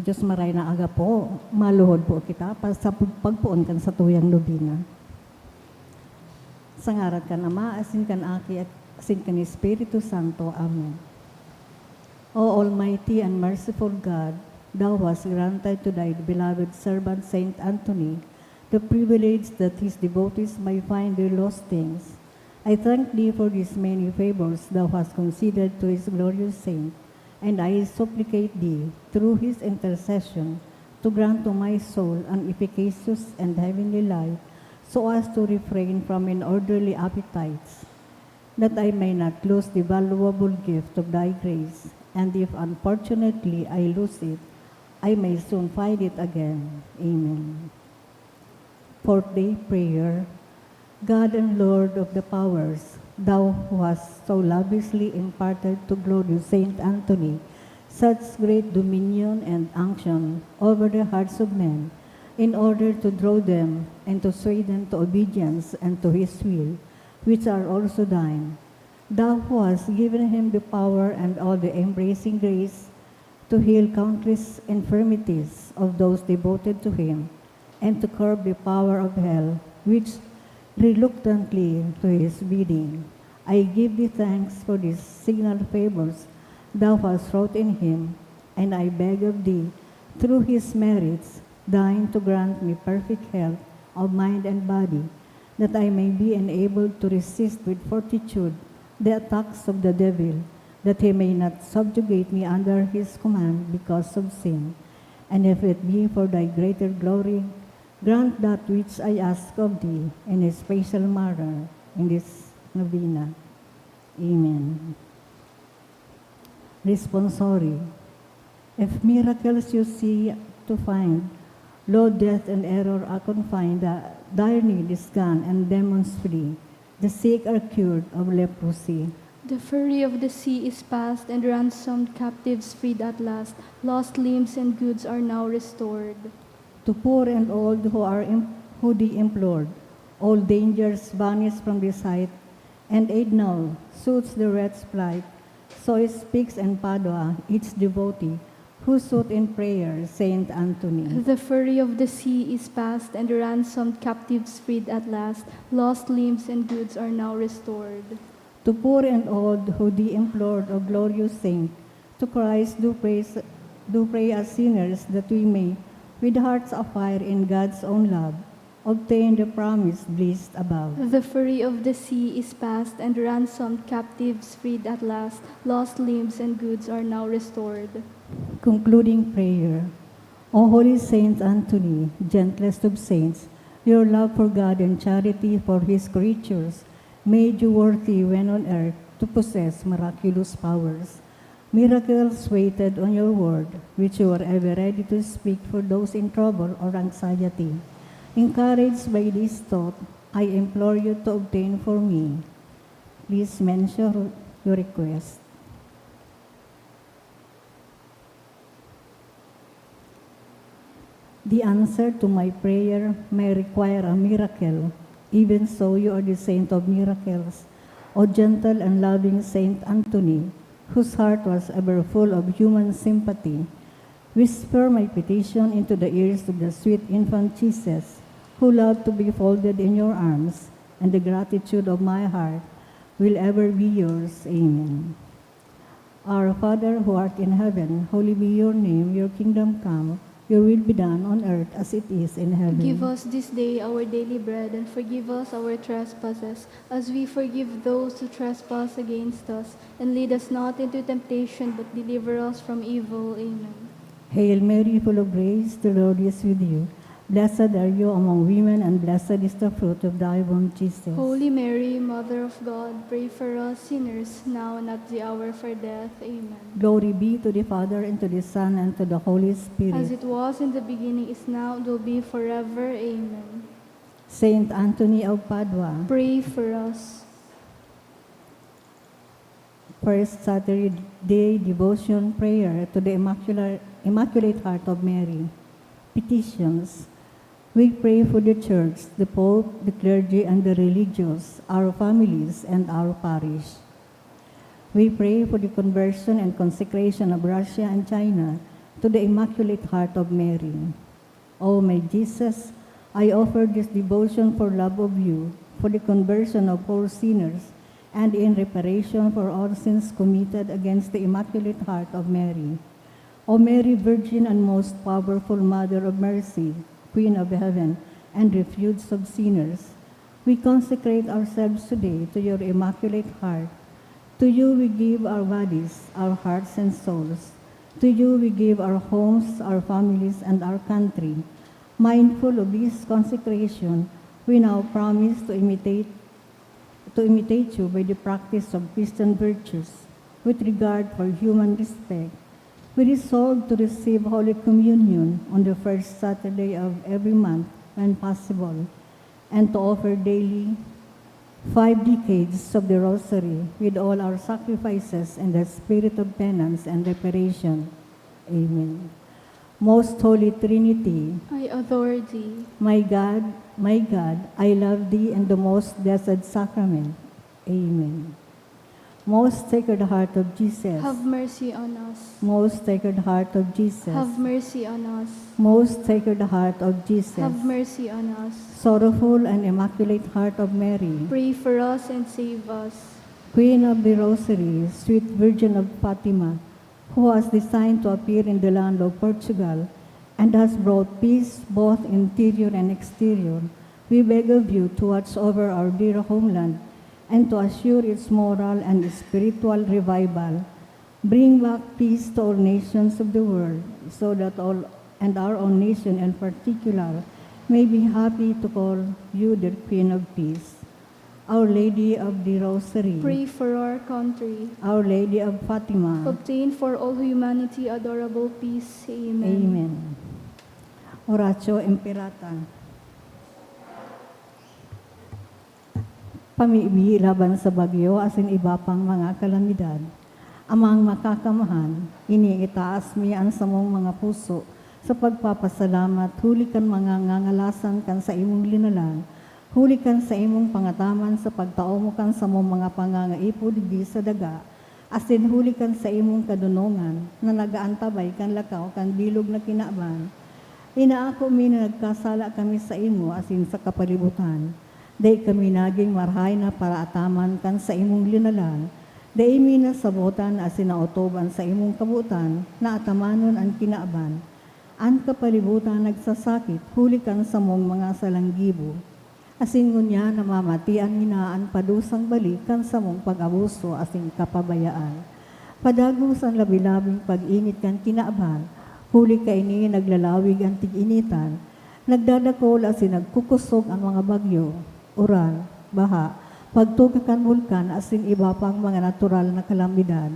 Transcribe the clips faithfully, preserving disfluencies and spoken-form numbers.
Diyos maray na aga po, maluhod po kita pa sa pag-, pagpoon kan satuyang nobena. Sa ngaran kan Ama, asin kan Aki, asin kan Espiritu Santo. Amen. O Almighty and merciful God, Thou hast granted to Thy beloved servant Saint Anthony the privilege that his devotees may find their lost things. I thank Thee for these many favors Thou hast conceded to his glorious saint, and I supplicate Thee, through his intercession, to grant to my soul an efficacious and heavenly life, so as to refrain from unorderly appetites, that I may not lose the valuable gift of Thy grace, and if unfortunately I lose it, I may soon find it again. Amen. Fourth day prayer. God and Lord of the powers, Thou who hast so lavishly imparted to glorious Saint Anthony such great dominion and unction over the hearts of men, in order to draw them and to sway them to obedience and to His will, which are also Thine, Thou who hast given him the power and all the embracing grace to heal countless infirmities of those devoted to him, and to curb the power of hell, which reluctantly to his bidding. I give thee thanks for these signal favors thou hast wrought in him, and I beg of thee, through his merits, deign to grant me perfect health of mind and body, that I may be enabled to resist with fortitude the attacks of the devil, that he may not subjugate me under his command because of sin. And if it be for thy greater glory, grant that which I ask of thee in a special manner in this novena. Amen. Responsory. If miracles you seek to find Lo, death and error are confined, the dire need is gone, and demons flee. The sick are cured of leprosy. The fury of the sea is past, and ransomed captives freed at last. Lost limbs and goods are now restored. To poor and old who are im- who thee implored, all dangers vanish from their sight, and aid now suits the wretch's plight. So speaks in Padua its devotee, who sought in prayer Saint Anthony. The fury of the sea is past, and ransomed captives freed at last. Lost limbs and goods are now restored. To poor and old who thee implored, O glorious saint, to Christ do pray, do pray as sinners, that we may, with hearts afire in God's own love, obtain the promised bliss above. The fury of the sea is past, and ransomed captives freed at last. Lost limbs and goods are now restored. Concluding prayer. O Holy Saint Anthony, gentlest of saints, your love for God and charity for His creatures made you worthy when on earth to possess miraculous powers. Miracles waited on your word, which you were ever ready to speak for those in trouble or anxiety. Encouraged by this thought, I implore you to obtain for me. Please mention your request. The answer to my prayer may require a miracle. Even so, you are the saint of miracles, O gentle and loving Saint Anthony, whose heart was ever full of human sympathy. Whisper my petition into the ears of the sweet infant Jesus, who loved to be folded in your arms, and the gratitude of my heart will ever be yours. Amen. Our Father who art in heaven, holy be your name. Your kingdom come. Your will be done on earth as it is in heaven. Give us this day our daily bread, and forgive us our trespasses, as we forgive those who trespass against us. And lead us not into temptation, but deliver us from evil. Amen. Hail Mary, full of grace, the Lord is with you. Blessed are you among women, and blessed is the fruit of thy womb, Jesus. Holy Mary, Mother of God, pray for us sinners, now and at the hour of our death. Amen. Glory be to the Father, and to the Son, and to the Holy Spirit. As it was in the beginning, is now, and will be forever. Amen. Saint Anthony of Padua. Pray for us. First Saturday Devotion Prayer to the Immacular-, Immaculate Heart of Mary. Petitions. We pray for the Church, the Pope, the clergy, and the religious, our families, and our parish. We pray for the conversion and consecration of Russia and China to the Immaculate Heart of Mary. O my Jesus, I offer this devotion for love of you, for the conversion of poor sinners, and in reparation for all sins committed against the Immaculate Heart of Mary. O Mary, Virgin and most powerful Mother of Mercy, Queen of Heaven, and Refuge of sinners, we consecrate ourselves today to your Immaculate Heart. To you we give our bodies, our hearts, and souls. To you we give our homes, our families, and our country. Mindful of this consecration, we now promise to imitate, to imitate you by the practice of Christian virtues with regard for human respect. We resolve to receive Holy Communion on the first Saturday of every month when possible, and to offer daily five decades of the Rosary with all our sacrifices in the spirit of penance and reparation. Amen. Most Holy Trinity, I adore thee. My God, my God, I love thee in the most blessed sacrament. Amen. Most Sacred Heart of Jesus. Have mercy on us. Most Sacred Heart of Jesus. Have mercy on us. Most Sacred Heart of Jesus. Have mercy on us. Sorrowful and Immaculate Heart of Mary. Pray for us and save us. Queen of the Rosary, sweet Virgin of Fatima, who has designed to appear in the land of Portugal and has brought peace both interior and exterior, we beg of you to watch over our dear homeland and to assure its moral and spiritual revival. Bring back peace to all nations of the world, so that all, and our own nation in particular, may be happy to call you their Queen of Peace. Our Lady of the Rosary. Pray for our country. Our Lady of Fatima. Obtain for all humanity adorable peace. Amen. Amen. Oratio Imperata. Pamibi laban sa bagyo asin iba pang mga kalamidad. Amang Makakamhan, ini itaas mi an samong mga puso sa pagpapasalamat huli kan mga ngangalasan kan saimong linalang, huli kan saimong pangataman sa pagtao mo kan samong mga pangangaipo digdi sa daga, asin huli kan saimong kadonongan na nag-aantabay kan lakaw kan bilog na kinaban. Inaako mi na nagkasala kami saimo asin sa kapalibutan. Dai kami nagin marahay na paraataman kan saimong linalang. Dai mi nasabotan asin naotob an saimong kabotan na atamanon an kinaban. An kapalibutan nagsasakit huli kan samong mga salanggibo. Asin ngunyan namamatian mi na an padusang balik kan samong pag-abuso asin kapabayaan. Padagos an labi-labing pag-init kan kinaban, huli kaini naglalawig an tig-initan, nagdadakol asin nagkukosog an mga bagyo, uran, baha, pagtuga kan bulkan asin iba pang mga natural na kalamidad.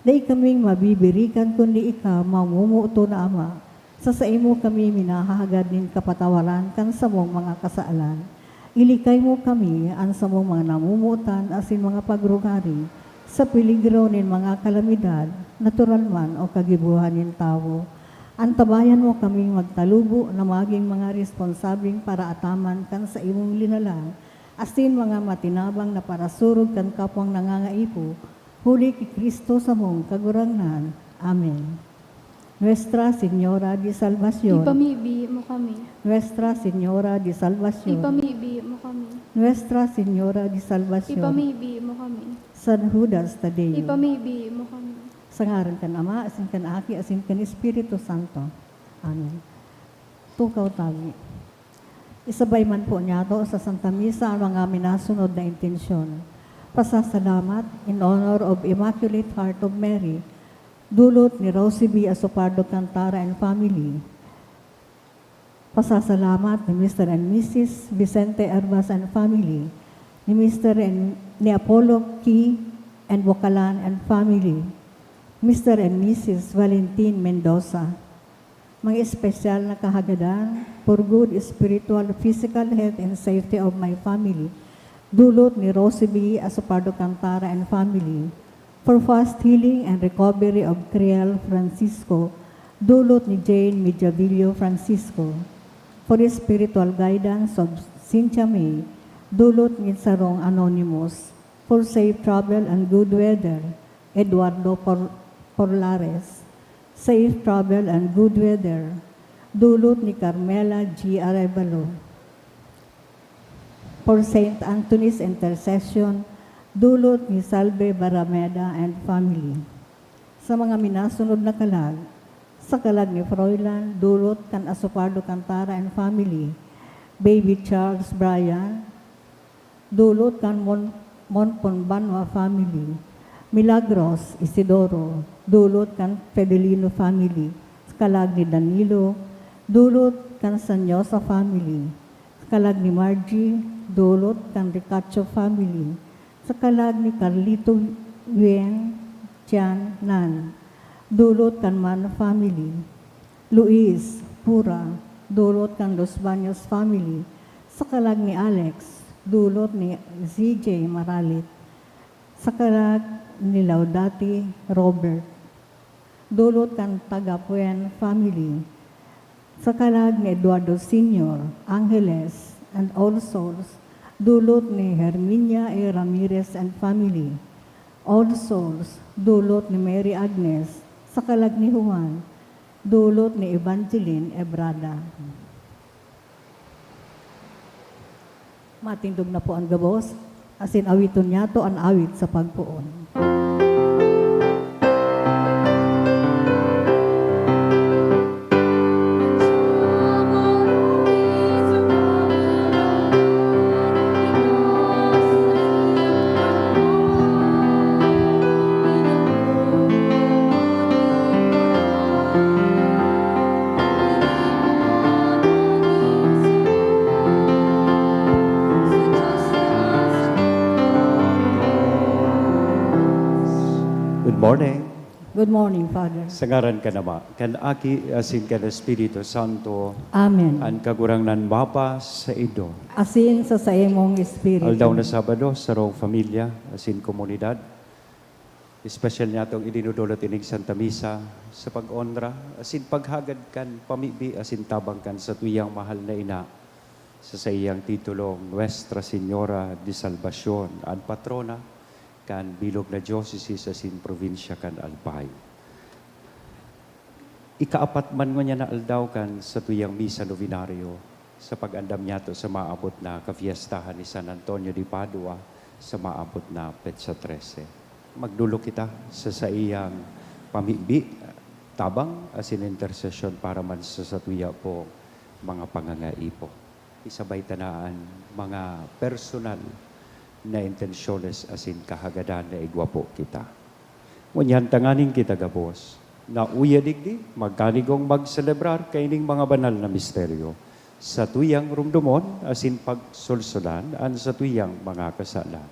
Dai kaming mabibirikan kundi ika, mamomoot na Ama. Sa saimo kami minahahagad nin kapatawaran kan samong mga kasalan. Ilikay mo kami, an samong mga namomotan asin mga pagrugari, sa peligro nin mga kalamidad, natural man o kagibohan nin tawo. Antabayan mo kaming magtalubo na magin mga responsableng paraataman kan saimong linalang, asin mga matinabang na parasurog kan kapwang nangangaipo, huli ki Cristo samong Kagurangnan. Amen. Nuestra Señora de Salvacion. Ipamibi mo kami. Nuestra Señora de Salvacion. Ipamibi mo kami. Nuestra Señora de Salvacion. Ipamibi mo kami. San Judas Tadeo. Ipamibi mo kami. Sa ngaran kan Ama, asin kan Aki, asin kan Espiritu Santo. Amen. Tukaw tabi. Isabay man po niyato sa Santa Misa ang mga minasunod na intensyon. Pasasalamat in honor of Immaculate Heart of Mary, dulot ni Rosie B. Asopardo Cantara and family. Pasasalamat ni Mister and Missus Vicente Herbas and family, ni Mister and ni Apollo Key and Bocalan and family, Mister and Missus Valentin Mendoza. Mga espesyal na kahagadan, for good spiritual, physical health and safety of my family, dulot ni Rosie B. Asopardo Cantara and family, for fast healing and recovery of Criel Francisco, dulot ni Jane Mijavillo Francisco, for spiritual guidance of Cynthia May, dulot ni Sarong Anonymous, for safe travel and good weather, Eduardo Por-, Porlares, safe travel and good weather, dulot ni Carmela G. Arevalo. For Saint Anthony's intercession, dulot ni Salve Barrameda and family. Sa mga minasunod na kalag, sa kalag ni Froilan, dulot kan Asopardo Cantara and family, Baby Charles Brian, dulot kan Mon-, Monpon Banwa family, Milagros Isidoro, dulot kan Fedelino family, sa kalag ni Danilo, dulot kan Sanyosa family, sa kalag ni Margie, dulot kan Ricacho family, sa kalag ni Carlito Yuen Tian Nan, dulot kan Man family, Luis Pura, dulot kan Los Baños family, sa kalag ni Alex, dulot ni C J Maralit, sa kalag ni Laudati Robert, dulot kan Tagapuen family, sa kalag ni Eduardo Senior, Angeles, and All Souls, dulot ni Herminia E. Ramirez and family, All Souls, dulot ni Mary Agnes, sa kalag ni Juan, dulot ni Evangeline Ebrada. Matindog na po an gabos, asin awiton niyato an awit sa pagpoon. Good morning. Good morning, Father. Sa ngaran kan Ama, kan Aki, asin kan Espiritu Santo. Amen. An Kagurangnan mapa saindo. Asin sa saimong espiritu. Aldaw na Sabado, sarong pamilya, asin komunidad. Espesyal niyatong idinudulot ining Santa Misa sa pag-onra, asin paghagad kan pamibi, asin tabang kan satuyang mahal na ina, sa saiyang titulong Nuestra Señora de Salvacion, an patrona kan bilog na diocese asin probinsya kan Albay. Ikaapat man ngunyan na aldaw kan satuyang misa novenario sa pag-andam niyato sa maabot na kafiestahan ni San Antonio de Padua sa maabot na petsa trese. Magdolok kita sa saiyang pamibi, tabang, asin intersesyon para man sa satuya pong mga pangangaipo. Isabay ta na an mga personal na intensyones asin kahagadan na igwa po kita. Ngunyan, tanganing kita gabos na uya digdi, magkanigong magselebrar kaining mga banal na misteryo, satuyang rumdomon asin pagsolsolan an satuyang mga kasalan.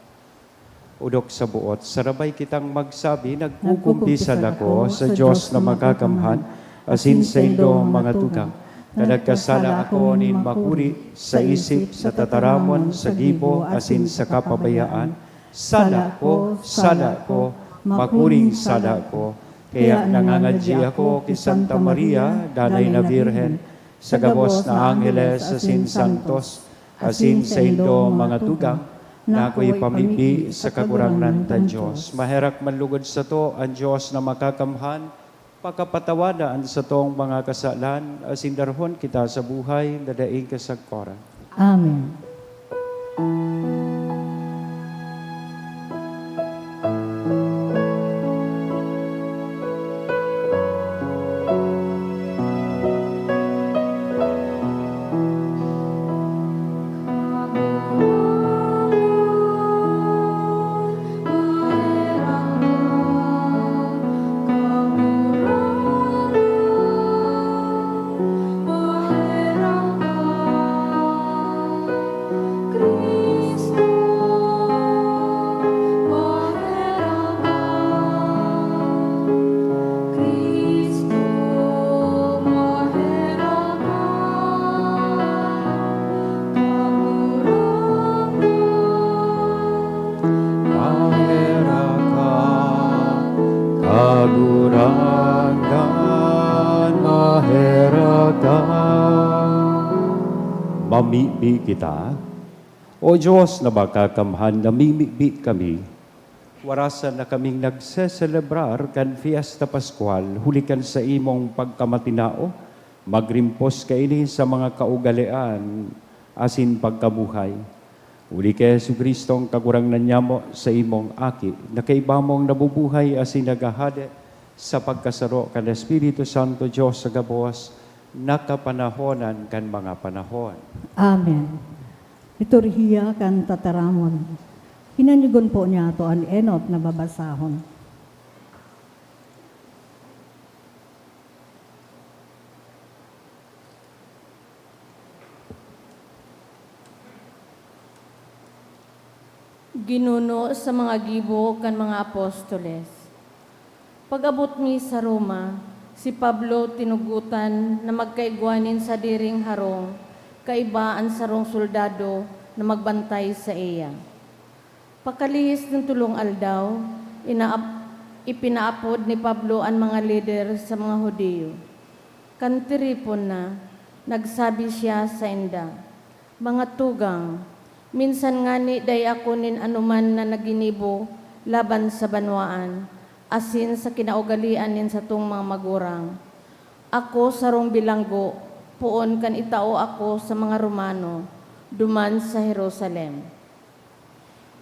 Odok sa buot, sarabay kitang magsabi, "Nagkukumpisal ako sa Dios na Makakamhan, asin saindong mga tugang, ta nagkasala ako nin makuri sa isip, sa tataramon, sa gibo, asin sa kapabayaan. Sala ko, sala ko, makuring sala ko." Kaya nangangadyi ako ki Santa Maria, Danay na Birhen, sa gabos na angheles asin santos, asin saindong mga tugang, na akoy pamibi sa Kagurangnan tan Dios. Maherak man lugod sato an Dios na Makakamhan, pakapatawada an satong mga kasalan, asin darhon kita sa buhay na daing kasagkoran. Amen. Maherak ka, Kagurangnan, maherak ka. Mamibi kita. O Dios na Makakamhan, namimibi kami. Warasan na kaming nagseselebrar kan Fiesta Pascual, huli kan saimong pagkamatinao, magrimpos kaini sa mga kaugalean asin pagkabuhay. Huli ki Jesu-Cristo, an Kagurangnan nyamo, saimong Aki, na kaiba mong nabubuhay asin naghahade sa pagkasaro kan Espiritu Santo, Dios sa gabos na kapanahonan kan mga panahon. Amen. Liturhiya kan Tataramon. Hinanyugon po niyato an enot na babasahon. Ginuno sa mga gibo kan mga apostoles. Pag-abot mi sa Roma, si Pablo tinugotan na magkaigwa nin sadiring harong kaiba an sarong soldado na magbantay saiya. Pakalihis nin tolong aldaw, inaap-, ipinaapod ni Pablo an mga lider sa mga Judio. Kan tiripon na, nagsabi siya sainda, "Mga tugang, minsan ngani dai ako nin anoman na naginibo laban sa banwaan asin sa kinaugalean nin satong mga magurang. Ako sarong bilanggo poon kan itao ako sa mga Romano duman sa Jerusalem.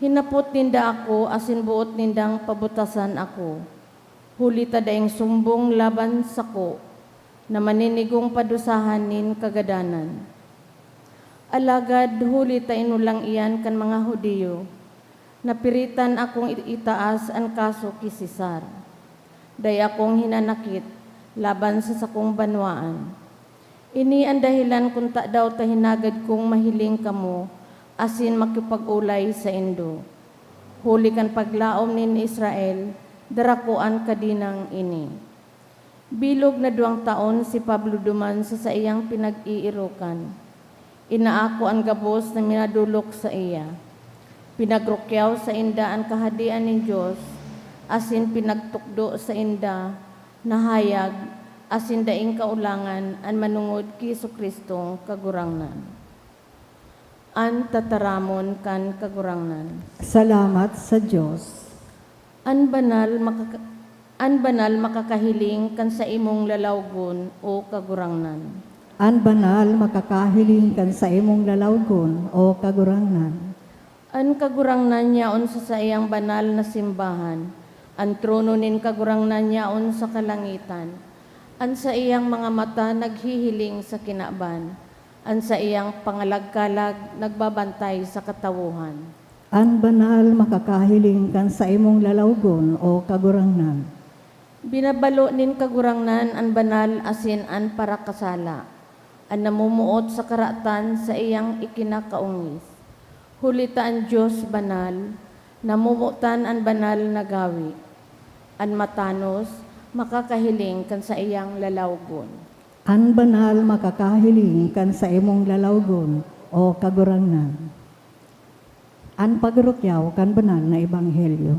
Hinapot ninda ako asin boot nindang pabutasan ako, huli ta daing sumbong laban sako na maninigong padusahan nin kagadanan. Alagad huli ta inolang iyan kan mga Judio, napiritan akong i-, itaas an kaso ki Cesar. Dai akong hinanakit laban sa sakong banwaan. Ini an dahelan kun tadaw ta hinagad kong mahiling kamo asin makipag-olay saindo. Huli kan paglaom nin Israel, Dara ko an kadinang ini. Bilog na duwang taon si Pablo duman sa saiyang pinag-iirokan. Inaako an gabos na minadolok saiya. Pinagrukyaw sainda an Kahadean nin Dios, asin pinagtukdo sainda na hayag asin daing kaolangan an manongod ki Jesu-Cristong Kagurangnan. An tataramon kan Kagurangnan. Salamat sa Dios. An banal makaka-, an banal makakahiling kan saimong lalawgon, O Kagurangnan. An banal makakahiling kan saimong lalawgon, O Kagurangnan. An Kagurangnan yaon sa saiyang banal na simbahan. An trono nin Kagurangnan yaon sa kalangitan. An saiyang mga mata naghihiling sa kinaban. An saiyang pangalagkalag nagbabantay sa katawohan. An banal makakahiling kan saimong lalawgon, O Kagurangnan. Binabalo nin Kagurangnan an banal asin an parakasala, an namomoot sa karatan saiyang ikinakaongis. Huli ta an Dios banal, namomotan an banal na gawe. An matanos makakahiling kan saiyang lalawgon. An banal makakahiling kan saimong lalawgon, O Kagurangnan. An pagrukyaw kan banal na ebanghelyo.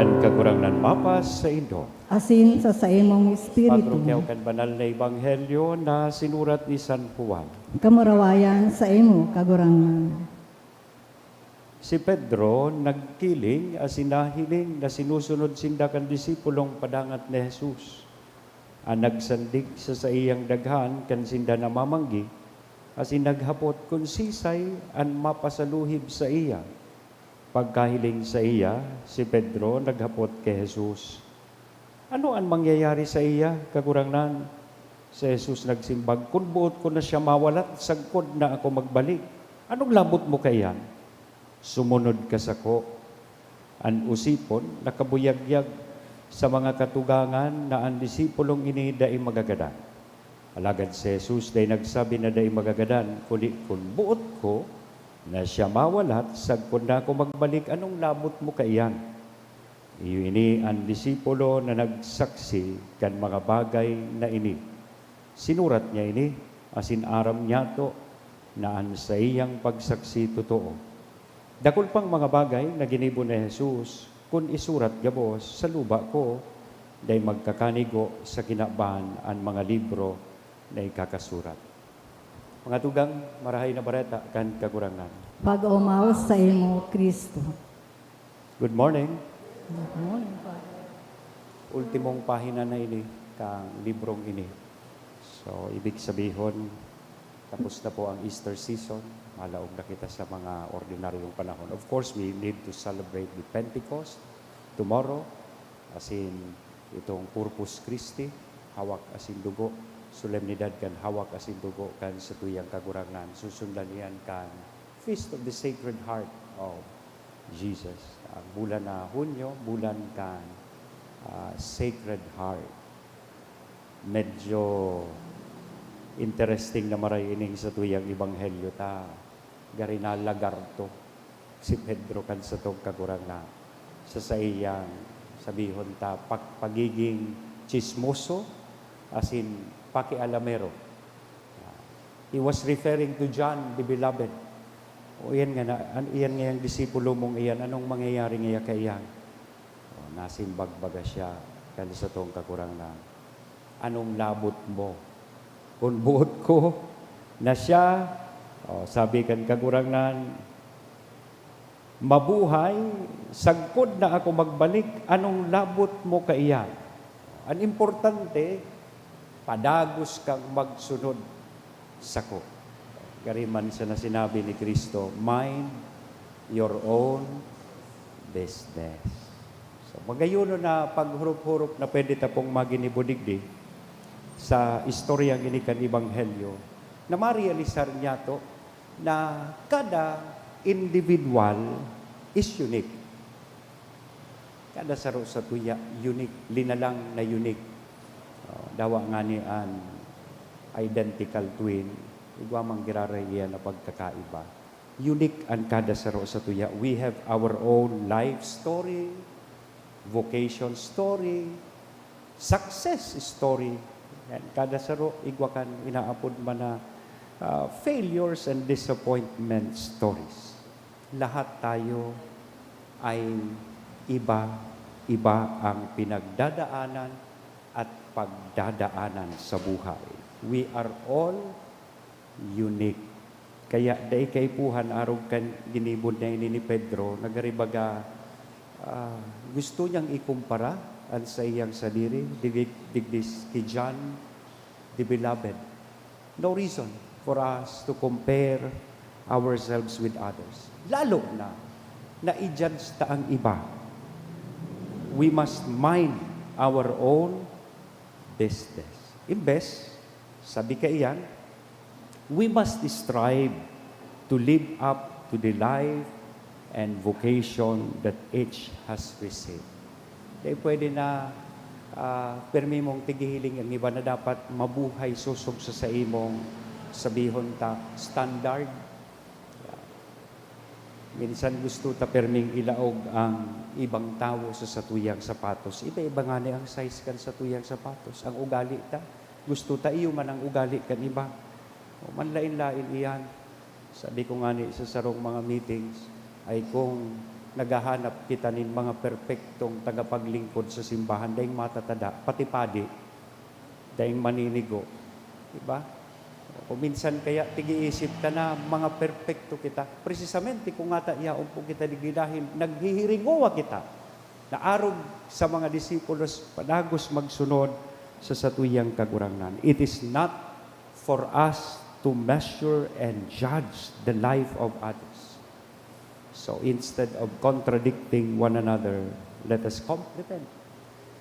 An Kagurangnan mapas saindo. Asin sa saimong espiritu. Pagrukyaw kan banal na ebanghelyo na sinurat ni San Juan. Kamurawayan saimo, Kagurangnan. Si Pedro nagkiling asin nahiling na sinusunod sinda kan disipulong padangat ni Jesus. An nagsandig sa saiyang daghan kan sinda namamanggi, asin naghapot kun sisay an mapasaluhib saiya. Pagkahiling saiya, si Pedro naghapot ki Jesus, "Ano an mangyayari saiya, Kagurangnan?" Si Jesus nagsimbag, "Kun boot ko na siya mawalat sagkod na ako magbalik, anong labot mo kaiyan? Sumunod ka sako." An osipon nakabuyagyag sa mga katugangan na an disipulong ini dai magagadan. Alagad si Jesus dai nagsabi na dai magagadan, kundi, "Kun boot ko na siya mawalat sagkod na ako magbalik, anong labot mo kaiyan?" Iyo ini an disipulo na nagsaksi kan mga bagay na ini. Sinurat niya ini, asin aram niyato na an saiyang pagsaksi totoo. Dakul pang mga bagay na ginibo ni Jesus, kun isurat gabos, sa luba ko, dai magkakanigo sa kinaban an mga libro na ikakasurat. Mga tugang, Marahay na Bareta kan Kagurangnan. Pag-omaw saimo, Cristo. Good morning. Good morning, Father. Ultimong pahina na ini kan librong ini. So, ibig sabihon, tapos na po ang Easter season. Malaog na kita sa mga ordinaryong panahon. Of course, we need to celebrate the Pentecost tomorrow, asin itong Corpus Christi, hawak asin dugo, solemnidad kan hawak asin dugo kan satuyang Kagurangnan. Susundan iyan kan Feast of the Sacred Heart of Jesus. Ang bulan na Hunyo, bulan kan, ah, Sacred Heart. Medyo interesting na maray ining satuyang ebanghelyo ta. Gari nalagarto si Pedro kan satong Kagurangnan sa saiyang, sabihon ta, pag-, pagiging tsismoso asin pakialamero. He was referring to John the Beloved. O, iyan nga na, an-, iyan ngayang disipulo mong iyan, anong mangyayari ngaya kaiyan? O, nasimbag baga siya kan satong Kagurangnan, "Anong labot mo? Kun boot ko na siya," o, sabi kan Kagurangnan, "mabuhay sagkod na ako magbalik, anong labot mo kaiyan?" An importante, padagos kang magsunod sako. Gari man sana sinabi ni Cristo, "Mind your own business." So, Magayon na paghurop-hurop na pwede ta pong maginibo digdi sa istoryang ini kan Ebanghelyo, na marealisar niyato na kada individual is unique. Kada saro sa tuya, unique, linalang na unique. Oh, dawa ngani an identical twin, igwa man giraray iyan na pagkakaiba. Unique an kada saro sa tuya. We have our own life story, vocation story, success story. Yan, kada saro, igwa kan inaapod man na, ah, failures and disappointment stories. Lahat tayo ay iba-iba ang pinagdadaanan at pagdadaanan sa buhay. We are all unique. Kaya dai kaipuhan arog kan ginibo na ini ni Pedro, nagaribaga, ah, gusto niyang ikumpara an saiyang sadiri digdi, digdi ki John the Beloved. No reason for us to compare ourselves with others. Lalo na na i-judge ta ang iba. We must mind our own business. Imbes, sabi kaiyan, we must strive to live up to the life and vocation that each has received. Dai pwede na, ah, pirmi mong tighihiling ang iba na dapat mabuhay sosog sa saimong, sabihon ta, standard. Minsan gusto ta pirming ilaog ang ibang tawo sa satuyang sapatos. Iba-iba ngani ang size kan satuyang sapatos. Ang ugali ta, gusto ta iyo man ang ugali kan iba. O, manlain-lain iyan. Sabi ko ngani sa sarong mga meetings, ay kung naghahanap kita nin mga perpektong tagapaglingkod sa simbahan, daing matatada, pati padi, daing maninigo. Diba? Kung minsan kaya tig-iisip ta na mga perpekto kita. Precisamente kung ngata yaon po kita digdi dahil naghihiringowa kita na arog sa mga disipulos padagos magsunod sa satuyang Kagurangnan. It is not for us to measure and judge the life of others. So instead of contradicting one another, let us complement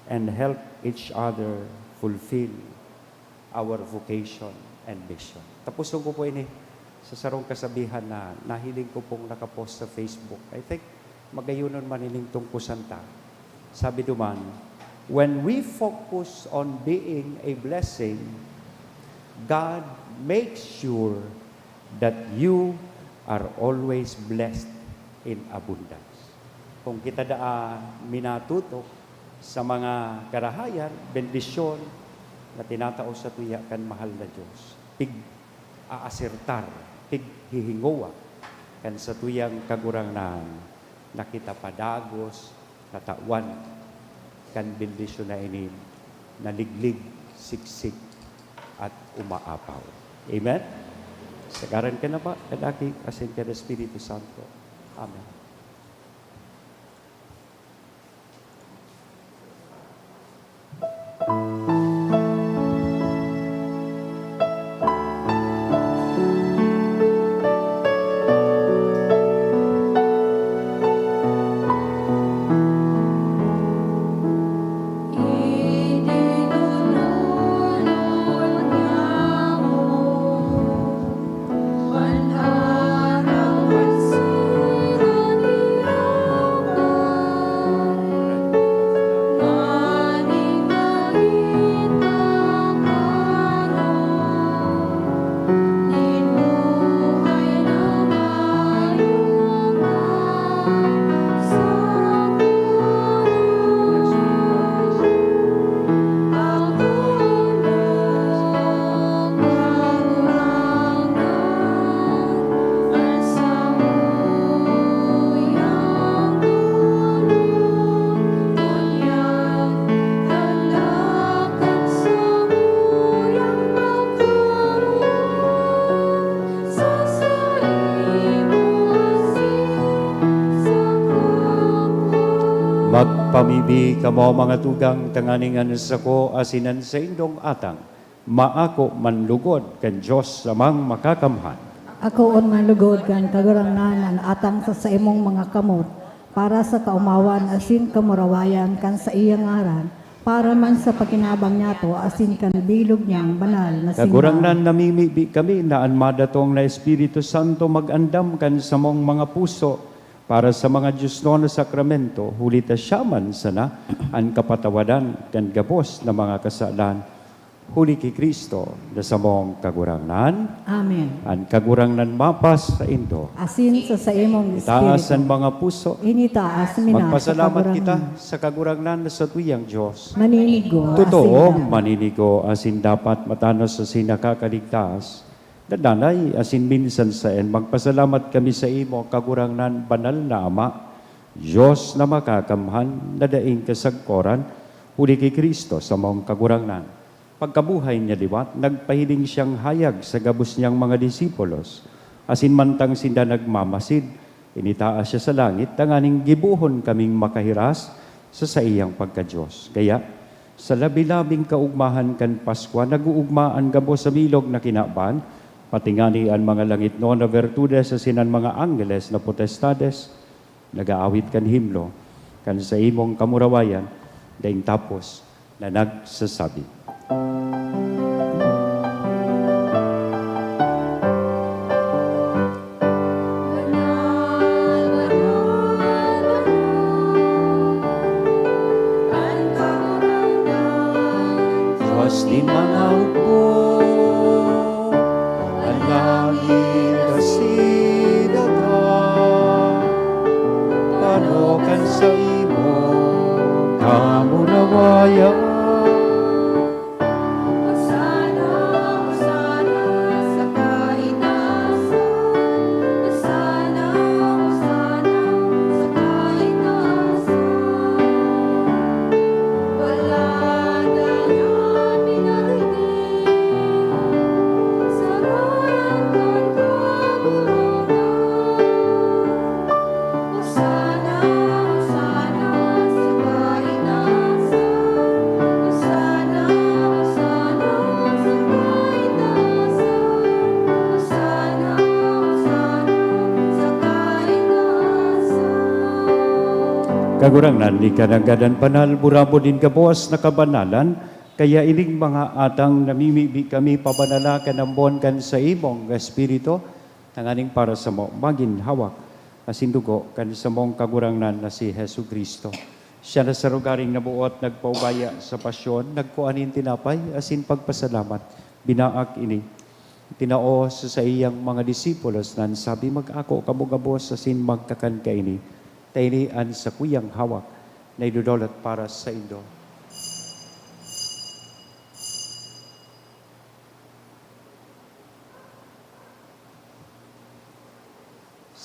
and help each other fulfill our vocation and mission. Tapuson ko po ini sa sarong kasabihan na nahiling ko pong nakapost sa Facebook. I think magayonon man ining tungkusan ta. Sabi duman, "When we focus on being a blessing, God makes sure that you are always blessed in abundance." Kung kita daa minatutok sa mga karahayan, bendisyon na tinatao sa tuya kan mahal na Diyos, pig-aasertar, pighihingowa kan satuyang Kagurangnan na kita padagos katawan kan bendisyon na ini na liglig, siksik, at umaapaw. Amen? Sa ngaran kan Ama, kan Aki, asin kan Espiritu Santo. Amen. Magpamibi kamo, mga tugang, tanganing an sako asin an saindong atang maako manlugod kan Dios Amang Makakamhan. Akoon manlugod kan Kagurangnan an atang sa saimong mga kamot, para sa kaomawan asin kamurawayan kan saiyang ngaran, para man sa pakinabang niyato asin kan bilog niyang banal na simbahan. Kagurangnan, namimibi kami na an madatong na Espiritu Santo mag-andam kan samong mga puso para sa mga diosnon na sakramento, huli ta siya man sana an kapatawadan kan gabos na mga kasalan. Huli ki Cristo na samong Kagurangnan. Amen. An Kagurangnan mapas saindo. Asin sa saimong Itaas an espiritu. Mga puso. Initaas mi na sa Magpasalamat Kagurangnan. Kita sa Kagurangnan na satuyang Dios. Maninigo, Totoong asin dapat. Maninigo asin dapat matanos asin nakakaligtas. Dadanay asin minsan saen, magpasalamat kami sa imo, Kagurangnan, banal na Ama, Dios na makakamhan, na daing kasagkoran, huli ki Cristo, samong Kagurangnan. Pagkabuhay niya liwat, nagpahiling siyang hayag sa gabos niyang mga disipulos, asin mantang sinda nagmamasid, initaas siya sa langit, tanganing gibohon kaming makahiras sa saiyang pagka-Dios. Kaya, sa labi-labing kaugmahan kan Paskwa, nag-uugma an gabos sa bilog na kinaban, pati ngani an mga langitnon na bertudes asin an mga anggeles na potestades, nag-aawit kan himno kan saimong kamurawayan, daing tapos na nagsasabi, Dios nin mga hukbo, an langit asin daga, pano kan saimong kamurawayan. Hosana, Hosana sa kaitaasan. Hosana, Hosana sa kaitaasan. Wala na yan pinagiging sa ngaran kan Kagurangnan. Hosana, Hosana sa kaitaasan. Hosana, Hosana sa kaitaasan. Hosana, Hosana sa kaitaasan. Kagurangnan, ika nanggad an banal, burabod nin gabos na kabanalan, kaya ining mga atang namimibi kami pabanala kan ambon kan saimong Espiritu, tanganing para samo magin hawak asin dugo kan samong Kagurangnan na si Jesu-Cristo. Siya na sa rogaring naboot nagpaubaya sa pasyon, nagkua nin tinapay asin pagpasalamat, binaak ini, tinao sa saiyang mga disipulos na an sabi, "Mag-ako kamo gabos asin magkakan kaini, ta ini an sakuyang hawak na idodolot para saindo."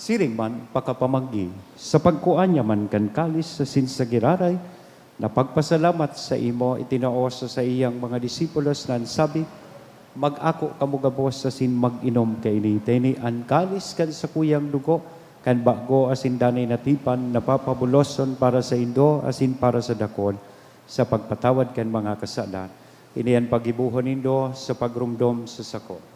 Siring man, pakapamanggi, sa pagkua niya man kan kalis asin sa giraray na pagpasalamat saimo, itinao sa saiyang mga disipulos na an sabi, "Mag-ako kamo gabos asin mag-inom kaini, ta ini an kalis kan sakuyang dugo kan bago asin danay na tipan na papabuloson para saindo asin para sa dakul sa pagpatawad kan mga kasalan. Ini an paggibohon nindo sa pagromdom sa sako."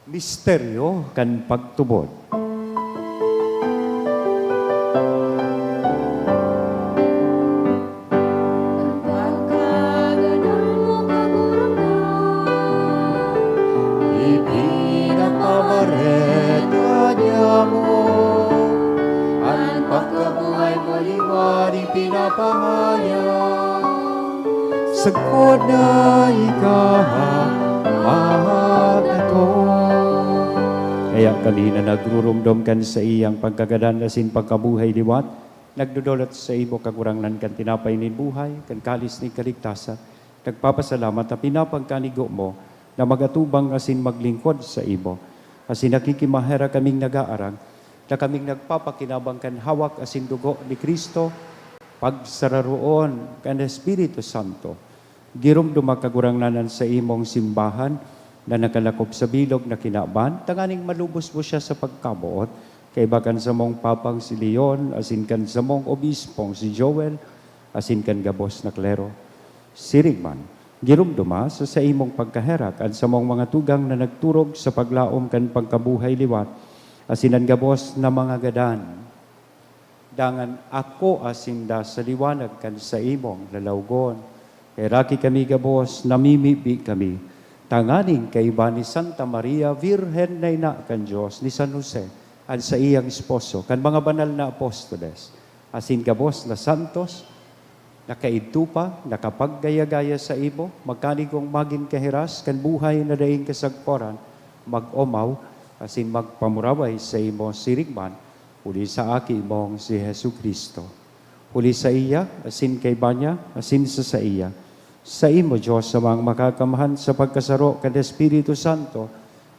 Misteryo kan pagtubod. An pagkagadan mo, Kagurangnan, ipinapabareta niamo. An pagkabuhay mo liwat ipinapahayag, sagkod na ika magdatong. Kaya kami na nagruromdom kan saiyang pagkagadan asin pagkabuhay liwat, nagdodolot saimo, Kagurangnan, kan tinapay nin buhay, kan kalis nin kaligtasan, nagpapasalamat ta pinapagkanigo mo na mag-atubang asin maglingkod saimo. Asin nakikimaherak kaming nag-aarang na kaming nagpapakinabang kan hawak asin dugo ni Cristo, pagsararoon kan Espiritu Santo. Giromdoma, Kagurangnan, an saimong simbahan na nakalakop sa bilog na kinaban, tanganing malubos mo siya sa pagkamoot, kaiba kan samong Papang si Leon, asin kan samong Obispong si Joel, asin kan gabos na klero. Siring man, Giromdoma sa saimong pagkaherak an samong mga tugang na nagturog sa paglaom kan pagkabuhay liwat, asin an gabos na mga gadan. Dangan akoa sinda sa liwanag kan saimong lalawgon. Heraki kami gabos, namimibi kami, tanganing kaiba ni Santa Maria, Birhen na ina kan Dios, ni San Jose, an saiyang esposo, kan mga banal na apostoles, asin gabos na santos, nakaidto pa, nakapaggaya-gaya saimo, magkanigong magin kahiras kan buhay na daing kasagkoran, mag-omaw, asin magpamuraway saimo siring man, huli sa Aki mong si Jesu-Cristo. Huli saiya, asin kaiba niya, asin sa saiya, saimo, Dios, Amang Makakamhan, sa pagkasaro kan Espiritu Santo,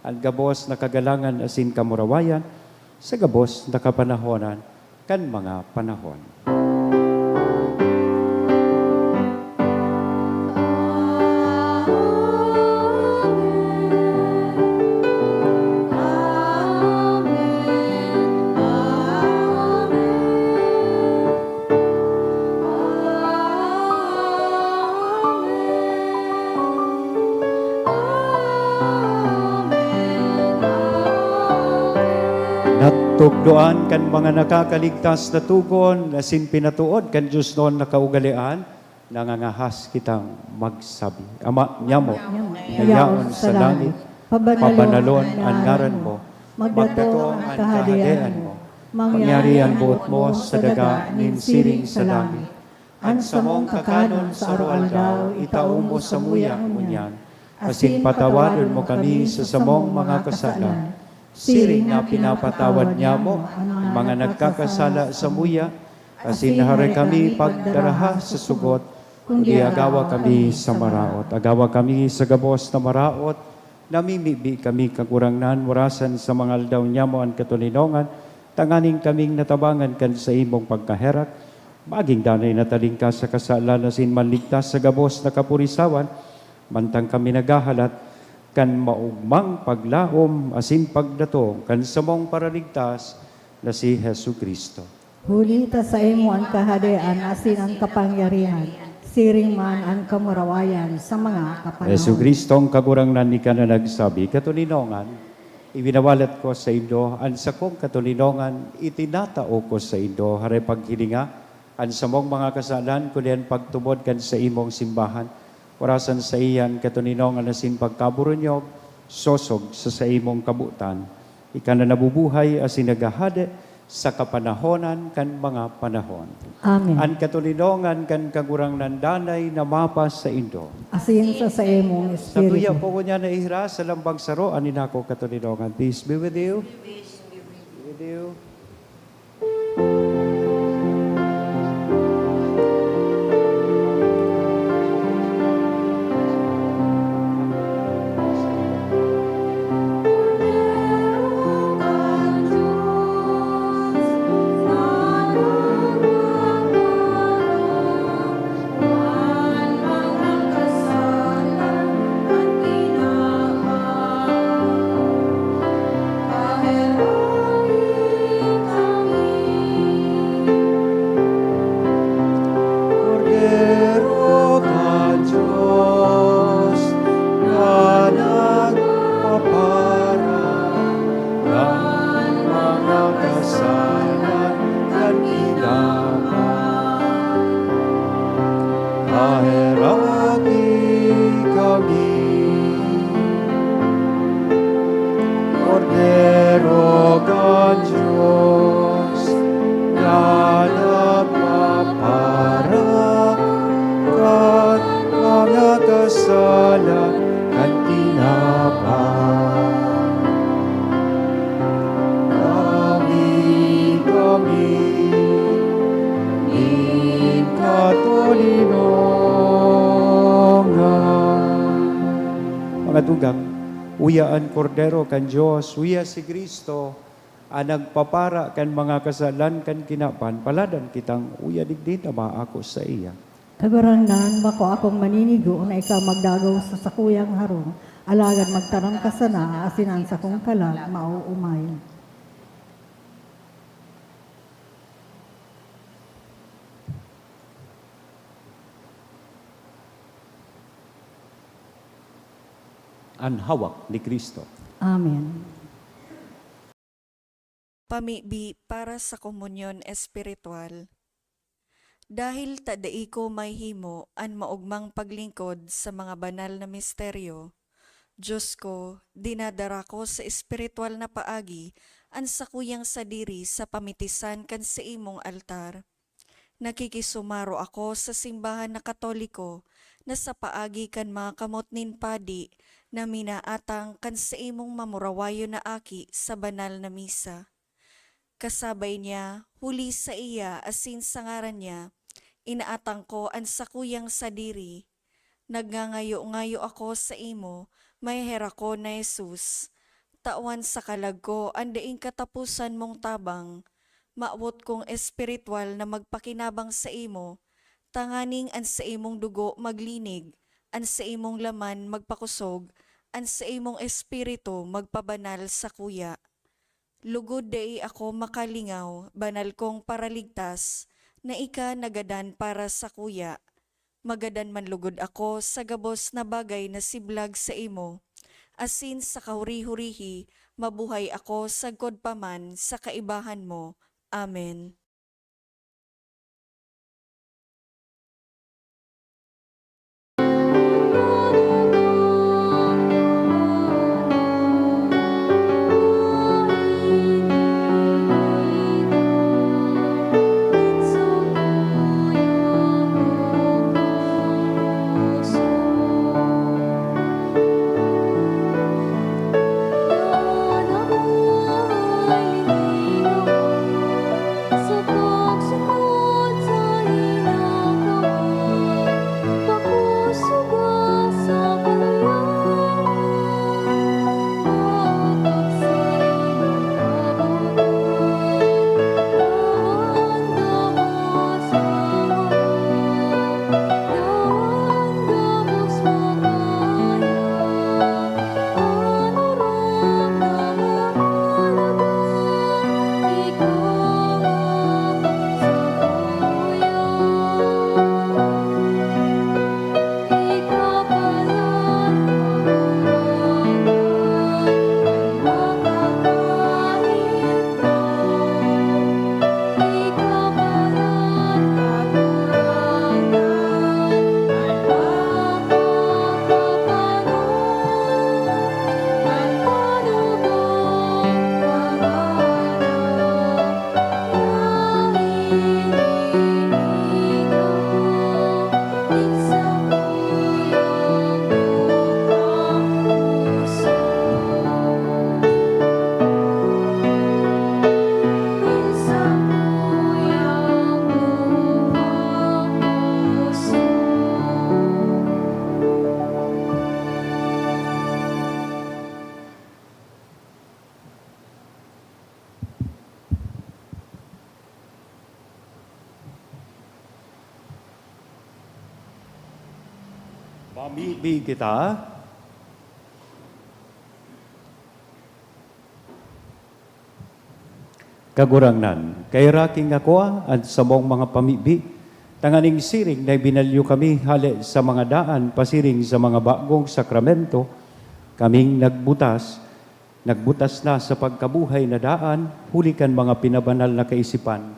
an gabos na kagalangan asin kamurawayan, sa gabos na kapanahonan kan mga panahon. Natukdoan kan mga nakakaligtas na togon asin pinatood kan diosnon na kaugalean, nangangahas kitang magsabi, Ama nyamo na yaon sa langit, pabanalon an ngaran mo, magdatong an kahadean mo, mangyari an boot mo sa daga nin siring sa langit. An samong kakanon sa aroaldaw, itao mo samuya ngunyan, asin patawadon mo kami sa samong mga kasalan, siring na pinapatawad nyamo an mga nagkakasala samuya, asin hari kami pagdaraha sa sugot, kundi agawa kami sa maraot. Agawa kami sa gabos na maraot, namimibi kami, Kagurangnan, warasan sa mga aldaw nyamo an katoninongan, tanganing kaming natabangan kan saimong pagkaherak, magin danay na talingkas sa kasalan asin manligtas sa gabos na kapurisawan, mantang kami naghahalat kan maogmang paglaom asin pagdatong kan samong Paraligtas na si Jesu-Cristo. Huli ta saimo an kahadean asin an kapangyarihan, siring man an kamurawayan sa mga kapanahon. Jesu-Cristong Kagurangnan, ika na nagsabi, "Katoninongan, iwinawalat ko saindo an sakong katoninongan, itinatao ko saindo." Hare paghilinga an samong mga kasalan, kundi an pagtubod kan saimong simbahan. Orasan saiya an katoninongan asin pagkaboronyog, sosog sa saimong kabotan. Ika na nabubuhay asin naghahade sa kapanahonan kan mga panahon. Amen. An katoninongan kan Kagurangnan danay na mapasaindo. Asin sa saimong espiritu. Satuya po ngunyan na ihiras sa lambang saro an inako katoninongan. Peace be with you. Be with you. Kordero kan Dios na nagpapara kan mga kasalan kan Tinapay, paheraki kami. Kordero kan Dios na nagpapara kan mga kasalan kan Tinapay, tawi kami nin katoninongan. Mga tugang, uya an Kordero kan Dios, uya si Cristo, an nagpapara kan mga kasalan kan kinaban. Paladan kitang uya digdi ta maako saiya. Kagurangnan, bako akong maninigo na ika magdagaw sa sakuyang harong, alagad magtaram ka sana, asin an sakong kalag maoomay. An hawak ni Cristo. Amen. Pamibi para sa komunyon espiritual. Dahil ta dai ko mahihimo an maogmang paglingkod sa mga banal na misteryo, Diyos ko, dinadara ko sa espiritual na paagi an sakuyang sadiri sa pamitisan kan saimong altar. Nakikisumaro ako sa simbahan na Katoliko na sa paagi kan mga kamot nin padi na minaatang kan saimong mamurawayon na aki sa banal na misa. Kasabay niya, huli saiya asin sa ngaran niya, inaatang ko an sakuyang sadiri. Nagngangayo-ngayo ako saimo, maheherakon na Jesus. Tawan sa kalag ko an daing kataposan mong tabang. Mawot kong espiritual na magpakinabang saimo, tanganing an saimong dugo maglinig, an saimong laman magpakosog, an saimong espiritu magpabanal sakuya. Lugod dai ako makalingaw, banal kong Paraligtas, na ika nagadan para sakuya. Magadan man lugod ako sa gabos na bagay na siblag saimo, asin sa kahuri-hurihi mabuhay ako sagkod pa man sa kaibahan mo. Amen. Mamibi kita. Kagurangnan, kaheraki ngako an samong mga pamibi, tanganing siring na ibinalyo kami hale sa mga daan pasiring sa mga bagong sakramento, kaming nagbutas, nagbutas na sa pagkabuhay na daan huli kan mga pinabanal na kaisipan,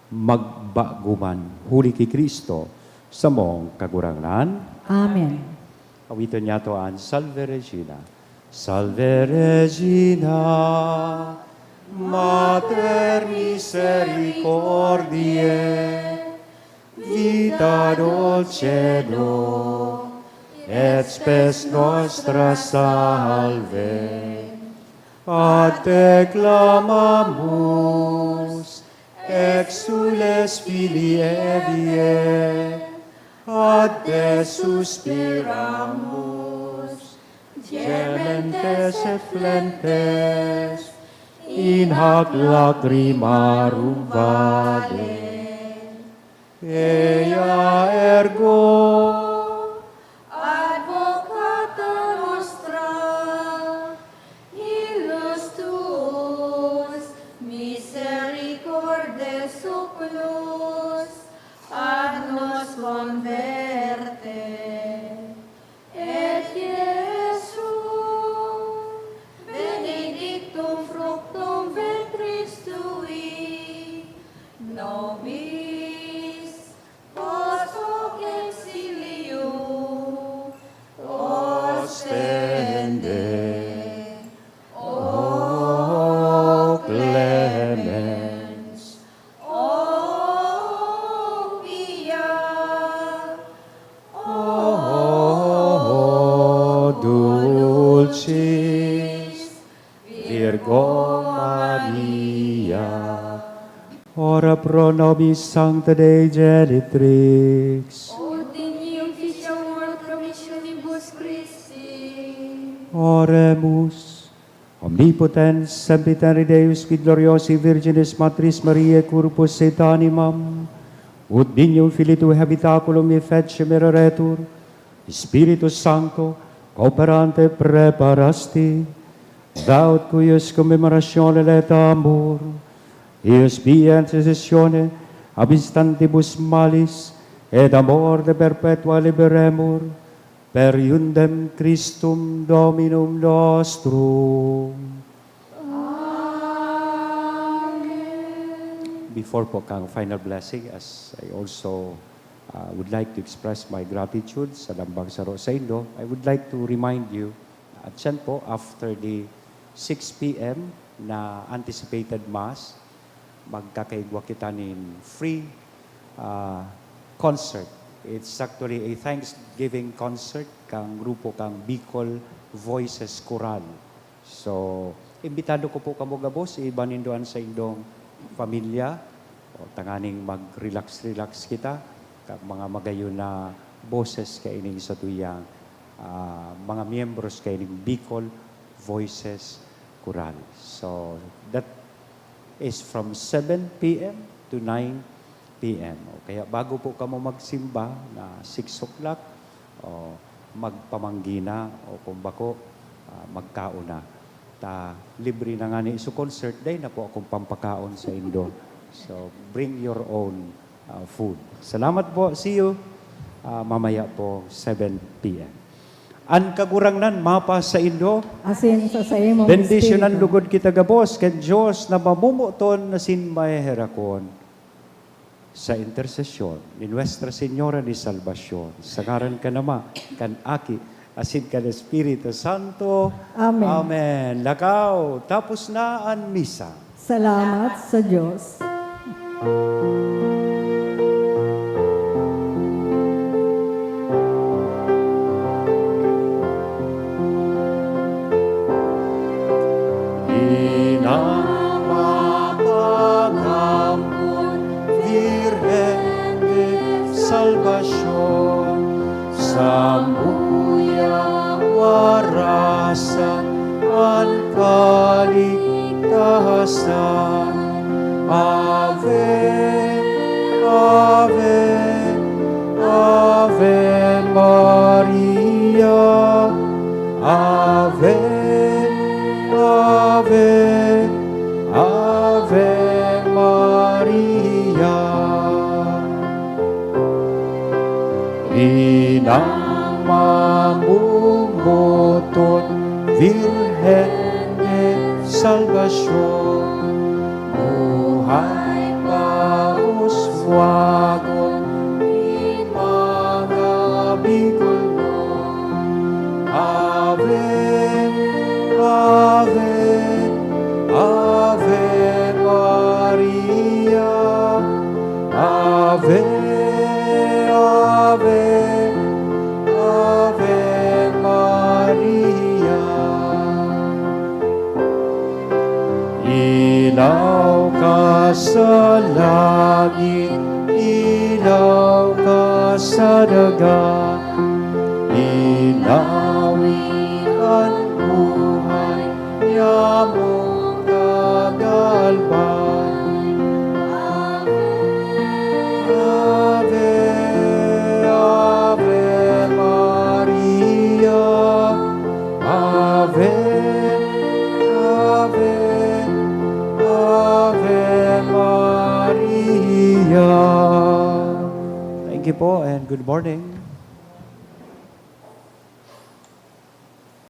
magbago man huli ki Cristo, samong Kagurangnan. Amen. Awiton niyato an Salve Regina. Salve Regina, Mater misericordiae, vita dulcedo, et spes nostra salve. A te clamamus, exsules filii Evae, a te suspiramus, gementes et flentes in hac lacrimarum vale. Ea ergo, Advocata nostra, illustus, misericordes oculos, ad nos converte. Et Iesus Maria. Ora pro nobis Sancta Dei Genitrix. Ut digni officium promissibus Christi. Oremus. Omnipotens, sempiterni Deus, qui gloriosi Virginis Matris Mariae corpus et animam, ut dignum Filii Tuae habitaculum effacem eroretur, Spiritus Sancto, cooperante preparasti, thou, ut cuius commemorationem laetamur, eius via intercessione ab instantibus malis et a morte perpetua liberemur, per eundem Christum Dominum nostrum. Amen. Before po kang final blessing, as I also, uh, would like to express my gratitude sa lambang saro saindo, I would like to remind you, at siyan po, after the six p.m. na anticipated Mass, magkakaigwa kita nin free, ah, concert. It's actually a Thanksgiving concert kang grupo kang Bicol Voices Chorale. So, imbitado ko po kamo gabos, iiba nindo an saindong pamilya, o tanganing mag-relax-relax kita, kang mga magayon na boses kaining satuyang, ah, mga miyembros kaining Bicol Voices Chorale. So, that is from seven p.m. to nine p.m. O kaya bago po kamo magsimba na six o'clock, o magpamanggi na, o kung bako, ah, magkaon na. Ta libre na ngani su concert, dai na po akong pampakaon saindo. So, bring your own, ah, food. Salamat po. See you, ah, mamaya po, seven p.m. An Kagurangnan mapasaindo. Asin sa saimong Bendisyonan espiritu. Lugod kita gabos kan Dios na mamomoton asin maheherakon. Sa intersesyon ni Nuestra Señora de Salvacion, sa ngaran kan Ama, kan Aki, asin kan Espiritu Santo. Amen. Amen. Lakaw, tapos na an misa. Salamat sa Dios. Ina mapag-ampon, Virgen de Salvacion, samuyang warasan an kaligtasan. Ave, Ave, Ave Maria. Ave, Ave, Ave Maria. Inang mamomoton, Virgen de Salvacion, buhay pa uswagon nin mga Bicolnon. Ave, Ave, Ave Maria. Ave, Ave, Ave Maria. Ilaw ka sa langit, ilaw ka sa daga, ilawi kan buhay, nyamong kagalban. Ave, Ave Maria. Ave, Ave, Ave Maria. Thank you po and good morning.